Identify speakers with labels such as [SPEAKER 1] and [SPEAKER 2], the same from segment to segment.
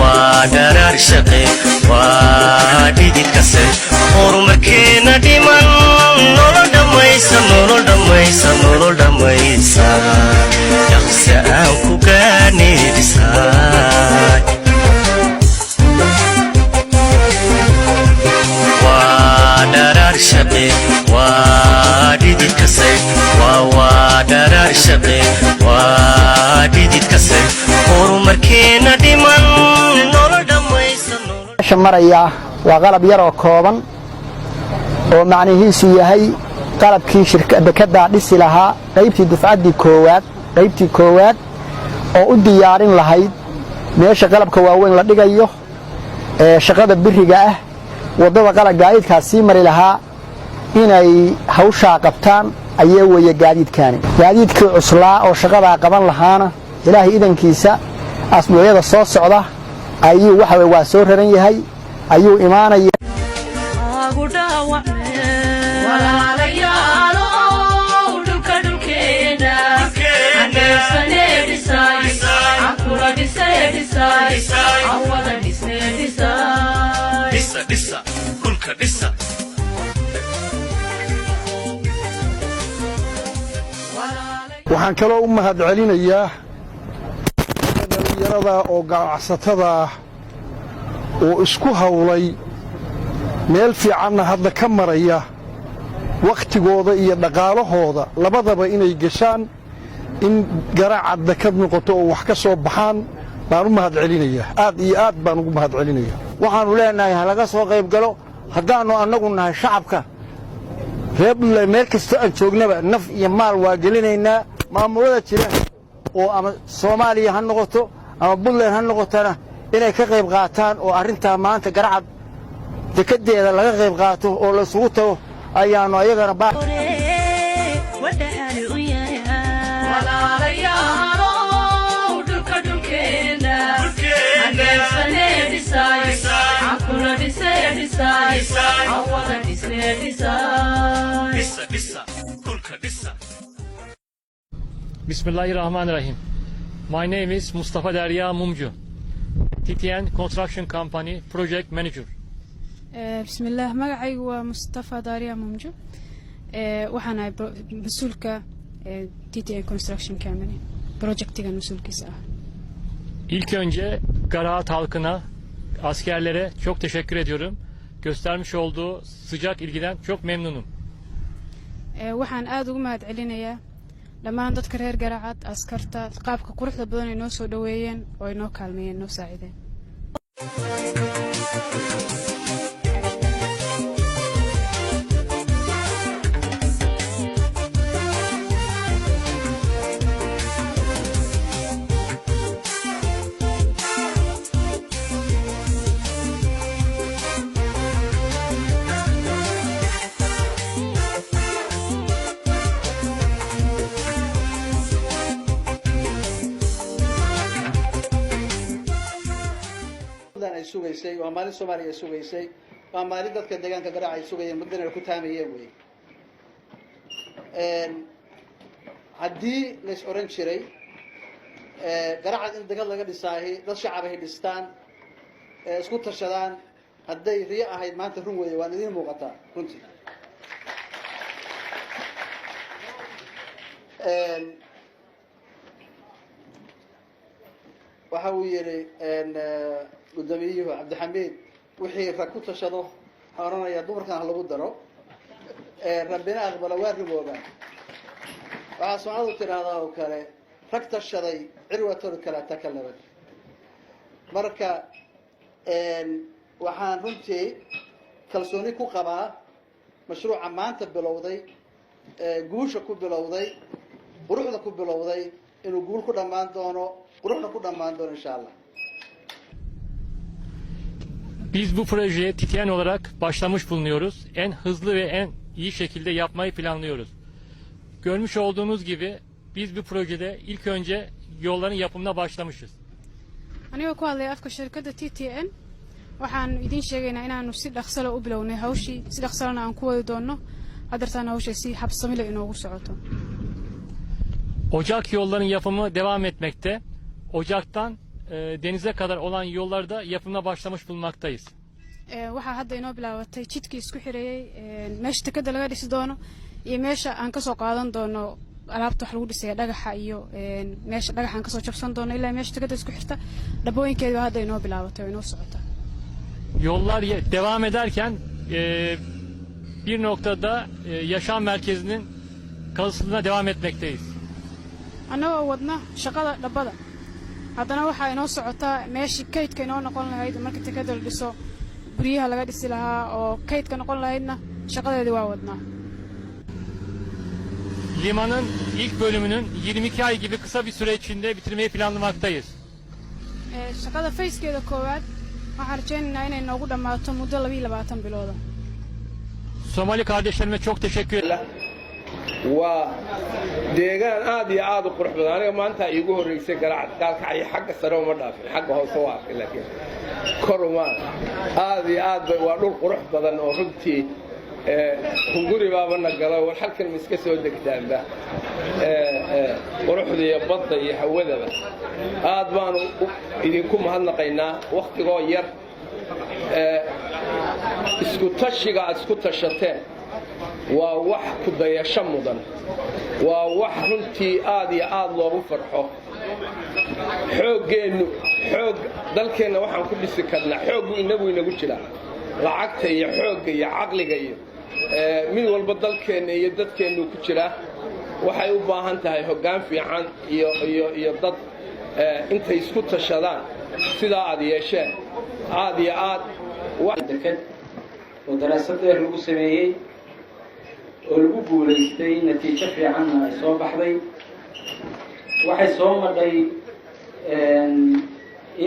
[SPEAKER 1] Waa dharaar shaqe, waa dhidid kase, horumarkeena dhiman. Nolol dhammaysa, nolol dhammaysa, nolol dhammaysa, dhaqse aan ku gaadhnay dhisaay. Waa dharaar shaqe, waa dhidid kase, waa dharaar shaqe, waa dhidid kase, horumarkeena dhiman. Nolol dhammaysa.
[SPEAKER 2] Meesha maraya waa qalab yar oo kooban oo macnihiisu yahay qalabkii dekaddaa dhisi lahaa, qaybtii dufcaddii koowaad, qaybtii koowaad oo u diyaarin lahayd meesha qalabka waaweyn la dhigayo ee shaqada biriga ah, waddada qalab gaadiidkaa sii mari lahaa inay hawshaa qabtaan ayee weeye. Gaadiidkaani gaadiidkii cuslaa oo shaqadaa qaban lahaana, Ilaahay idankiisa, asbuucyada soo socda ayuu waxa weye waa soo raran yahay, ayuu imaanaya.
[SPEAKER 3] Walaalayaalow, dhulka dhulkeena haneebsanee dhisay, cankula dhisee dhisay, cawada dhisnee dhisay.
[SPEAKER 1] Dhisa, dhisa dhulka, dhisa.
[SPEAKER 4] Waxaan kaloo u mahad celinayaa dhallinyarada oo ganacsatada ah oo isku hawlay, meel fiicanna hadda ka maraya, wakhtigooda iyo dhaqaalahooda labadaba inay gashaan in Garacad dekad noqoto oo wax ka soo baxaan baan u mahad celinayaa. Aad iyo aad baan ugu mahad celinayaa.
[SPEAKER 5] Waxaannu leenahay ha laga soo qayb galo. Haddaannu annagu nahay shacabka reer Puntland, meel kastoo aan joognaba naf iyo maal waa gelinaynaa. Maamulada jira oo ama Soomaaliya ha noqoto ama Puntland ha noqotona, inay ka qayb qaataan oo arrintaa maanta Garacad dekeddeeda laga qayb qaato oo la isugu tago ayaannu ayagana.
[SPEAKER 3] Walaalayaalow, dhulka dhulkeena haneebsanee dhisay, cankula dhisee dhisay, cawada dhisnee dhisay.
[SPEAKER 1] Dhisa, dhisa dhulka, dhisa.
[SPEAKER 6] Bismillahirrahmanirrahim. My name is Mustafa Derya Mumcu. TTN Construction Company Project Manager.
[SPEAKER 7] Bismillaah, magacaygu waa Mustafa Daariya Mumjo. Waxaan ahay mas-uulka TTN Construction Company, projectigan mas-uulkiisa ah.
[SPEAKER 6] İlk önce Garaat halkına, askerlere çok teşekkür ediyorum. Göstermiş olduğu sıcak ilgiden çok memnunum.
[SPEAKER 7] Waxaan aada ugu mahad celinayaa dhammaan dadka reer Garacad, askarta, qaabka quruxda badan ay noo soo dhoweeyeen oo ay noo kaalmeeyeen, noo saacideen.
[SPEAKER 8] Ay sugaysay waa maalin Soomaaliya ay sugaysay, waa maalin dadka deegaanka Garaac ay sugayeen, muddana ay ku taamayeen wey. Haddii lays oran jiray Garacad in dekad laga dhisaahi, dad shacab ay dhistaan, isku tashadaan, hadday riyo ahayd, maanta run weeye, waan idiin muuqataa runtii. Waxa uu yidhi guddoomiyuhu Cabdixamiid, wixii rag ku tashado, waxaan odhanayaa dumarkan ha lagu daro, Rabbina aqbalo, waa rumoobaan. Waxaa Soomalidu tidhaahdaa oo kale, rag tashaday cirwatooda kaleeta ka labad. Marka waxaan runtii kalsooni ku qabaa mashruuca maanta bilowday, guusha ku bilowday, quruxda ku bilowday, inuu guul ku dhammaan doono, quruxna ku dhammaan doono, insha Allah.
[SPEAKER 6] Biz bu projeye TTN olarak başlamış bulunuyoruz. En hızlı ve en iyi şekilde yapmayı planlıyoruz. Görmüş olduğunuz gibi biz bu projede ilk önce yolların yapımına başlamışız.
[SPEAKER 7] Anigoo ku hadlaya afka shirkadda TTN, waxaan idiin sheegaynaa inaanu si dhaqsalo u bilownay hawshii, si dhaqsalona aan ku wadi doonno. Haddeertaana hawshay si habsamile inoogu socoto.
[SPEAKER 6] Ocak yolların yapımı devam etmekte. Ocaktan denize kadar olan yollarda yapımına başlamış bulunmaktayız.
[SPEAKER 7] Waxaa hadda inoo bilaabatay jidkii isku xireeyey meesha dekada laga dhisi doono iyo meesha aan kasoo qaadan doono alaabta wax lagu dhisaya, dhagaxa iyo meesha dhagaxa aan kasoo jabsan doono ilaa meesha dekada isku xirta. Dhabooyinkeedi baa hadda inoo bilaabatay oo inoo socota.
[SPEAKER 6] Yollar devam ederken bir noktada yaşam merkezinin kazısına devam etmekteyiz.
[SPEAKER 7] Annagoo wadna shaqada dhabbada, haddana waxaa inoo socotaa meeshii kaydka inoo noqon lahayd marka dekada la dhiso, guryaha laga dhisi lahaa oo kaydka noqon lahaydna shaqadeedii waa wadnaa.
[SPEAKER 6] Limanın ilk bölümünün 22 ay gibi kısa bir süre içinde bitirmeyi planlamaktayız.
[SPEAKER 7] Shaqada phase-keeda koowaad waxaan rajaynaynaa inay noogu dhammaato muddo 22 bilooda.
[SPEAKER 6] Somali kardeşlerime çok teşekkür ederim.
[SPEAKER 9] Waa deegaan aad iyo aad u qurux badan. Aniga maanta iigu horreysay Garacad. Gaalkacyo xagga sare uma dhaafin, xagga hoose waa arkay, laakiin kor uma aad iyo aad bay. Waa dhul qurux badan oo runtii hunguri baaba na galo. War halkan ma iska soo degtaanba? Quruxda iyo badda iyo hawadaba aad baanu idinku mahadnaqaynaa. Wakhtigoo yar isku tashiga aad isku tashateen waa wax ku dayasho mudan, waa wax runtii aad iyo aad loogu farxo. Xooggeennu xoog dalkeenna waxaan ku dhisi karnaa xooggu inagu inagu jiraa, lacagta iyo xoogga iyo caqliga iyo mid walba dalkeenna iyo dadkeennu ku jiraa. Waxay u baahan tahay hoggaan fiican iyo dad intay isku tashadaan sidaa aad yeesheen aad iyo aad.
[SPEAKER 10] Deked oo daraasad dheer lagu sameeyey oo lagu guulaystay, natiijo fiicanna ay soo baxday. Waxay soo madhay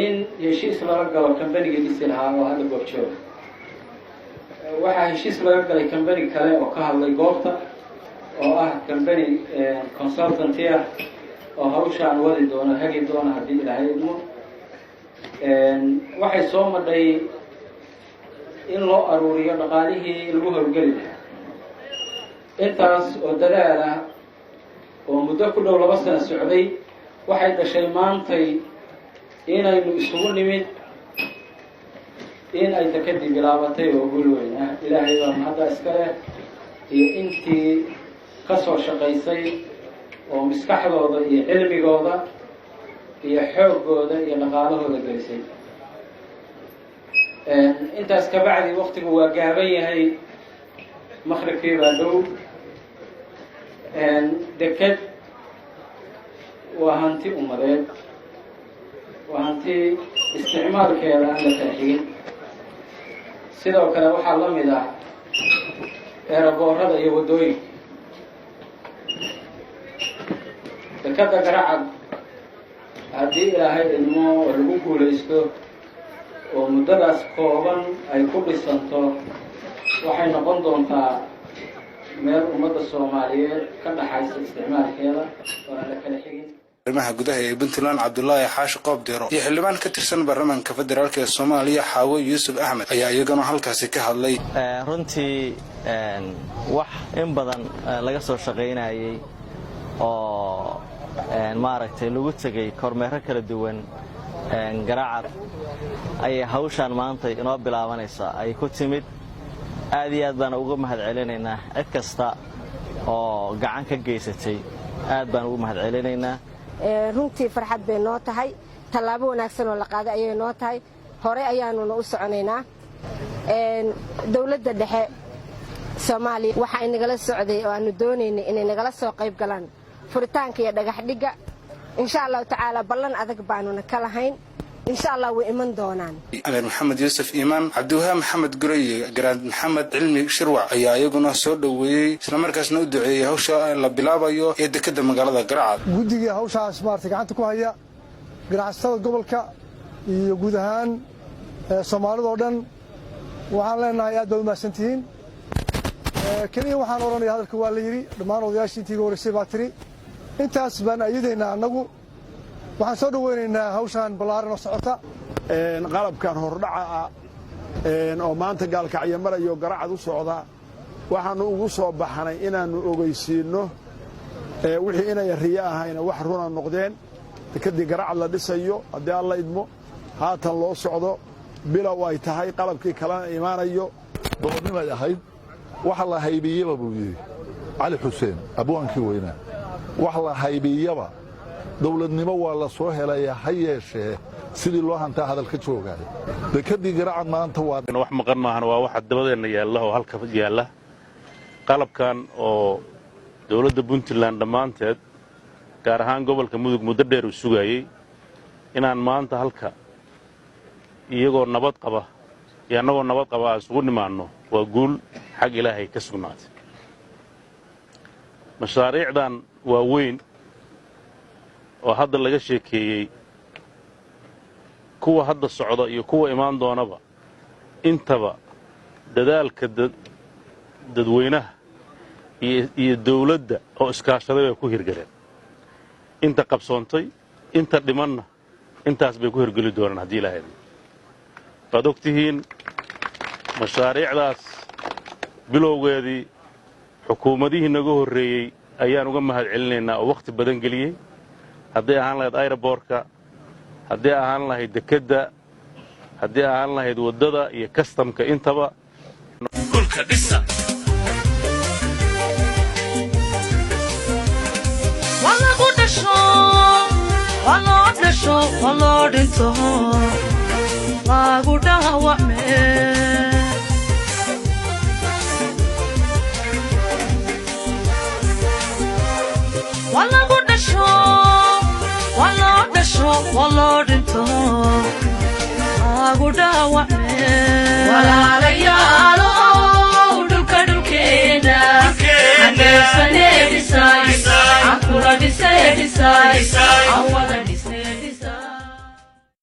[SPEAKER 10] in heshiis lala galo kambanigii dhisi lahaa oo hadda goobjooga. Waxaa heshiis laga galay kambani kale oo ka hadlay goobta, oo ah kambani consultanty ah oo hawshaan wadi doono, hagi doono haddii Ilaahay idmo. Waxay soo madhay in loo aruuriyo dhaqaalihii lagu howlgeli lahaa. Intaas oo dadaal ah oo muddo ku dhow 2 sano socday waxay dhashay maantay inaynu isugu nimid in ay dekadii bilaabatay oo gul weyn ah. Ilaahay baa mahadda iska leh iyo intii ka soo shaqaysay oo maskaxdooda iyo cilmigooda iyo xooggooda iyo dhaqaalahooda gelisay. Intaas ka bacdi, waktigu waa gaaban yahay, maqribkii baa dhow. Deked waa hanti ummadeed, waa hanti isticmaalkeeda aan la kala xigin. Sidoo kale waxaa la mid ah airport-ada iyo waddooyinka. Dekadda Garacad, haddii Ilaahay idmo oo lagu guulaysto oo muddadaas kooban ay ku dhisanto, waxay noqon doontaa meel ummadda Soomaaliyeed ka dhaxaysa isticmaalkeeda oo aan la kala xigin.
[SPEAKER 11] Arrimaha gudaha ee Puntland, Cabdulaahi Xaashi Qoobdeero, iyo xildhibaan ka tirsan baarlamaanka federaalk ee Soomaaliya, Xaawo Yuusuf Axmed, ayaa iyagana halkaasi ka hadlay.
[SPEAKER 1] Runtii wax in badan laga soo shaqaynayey oo maaragtay lagu tegey kormeero kala duwan Garacad ayay hawshaan maanta inoo bilaabanaysaa ay ku timid. Aad iyo aad baan uga mahad celinaynaa cid kasta oo gacan ka geysatay, aad baan ugu mahad celinaynaa.
[SPEAKER 12] Runtii farxad bay noo tahay, tallaabo wanaagsan oo la qaaday ayay noo tahay, horey ayaanuna u soconaynaa. Dowladda dhexe Soomaaliya waxa ay nagala socday oo aanu doonaynay inay nagala soo qayb galaan furitaanka iyo dhagax dhigga. Insha Allahu tacaala, ballan adag baanuna ka lahayn. Insha Allah way iman doonaan.
[SPEAKER 11] Amiir Maxamed Yuusuf Iimaan, Cabdiwahaab Maxamed Gureye, Garaad Maxamed Cilmi Shirwac ayaa iyaguna soo dhoweeyey, islamarkaasna u duceeyey hawsha la bilaabayo ee dekeda magaalada Garacad.
[SPEAKER 4] Guddigii hawshaas maarata gacanta ku haya, ganacsatada gobolka iyo guud ahaan Soomaalida oo dhan, waxaan leenahay aad baad u mahadsantihiin. Keliya waxaan odhanaya, hadalka waa la yidhi, dhammaan odayaashii intii iga horreysay baa tiri. Intaas baan ayadaynaa. Annagu waxaan soo dhoweynaynaa hawshaan ballaaran oo socota.
[SPEAKER 13] Qalabkan hordhaca ah oo maanta Gaalkacyo marayo, Garacad u socda, waxaannu ugu soo baxnay inaannu ogeysiinno wixii inay riyo ahayna wax runa noqdeen. Dekeddii Garacad la dhisayo, haddii Alla idmo, haatan loo socdo, bilow ay tahay, qalabkii kalena imaanayo.
[SPEAKER 14] Doqonnimay ahayd waxa la haybiyeba, buu yidhi Cali Xuseen, abwaankii weynaa. Wax la haybiyaba dowladnimo waa la soo helaya, ha yeeshee sidii loo hantaa hadal ka joogaya. Dekeddii Garacad maanta waa
[SPEAKER 15] wax maqan maahan, waa waxa dabadeenna yaalla oo halka yaalla, qalabkan oo dowladda Puntland dhammaanteed, gaar ahaan gobolka Mudug, muddo dheer uu sugayey inaan maanta halka iyagoo nabad qaba iyo annagoo nabad qaba aan isugu nimaanno, waa guul xag Ilaahay ka sugnaatay. Mashaariicdan waa weyn oo hadda laga sheekeeyey, kuwa hadda socda iyo kuwa imaan doonaba, intaba dadaalka dadweynaha iyo dawladda oo iskaashaday bay ku hirgaleen. Inta qabsoontay, inta dhimanna intaas bay ku hirgeli doonaan haddii Ilaahay idmo. Waad og tihiin mashaariicdaas bilowgeedii xukuumadihii naga horreeyey ayaan uga mahad celinaynaa oo wakhti badan geliyey, hadday ahaan lahayd airport-ka, haddii ahaan lahayd dekedda, haddii ahaan lahayd waddada iyo kastamka intaba.
[SPEAKER 16] Dhulka dhisa.
[SPEAKER 3] Waa lagu dhasho, waa loo dhasho, waa loo dhinto, lagu dhaawacme. Waa lagu dhasho, waa loo dhasho, waa loo dhinto, lagu dhaawacme. Walaalayaalo, dhulka dhulkeena haneebsanee dhisay, aan kula dhisee dhisay, aan wada.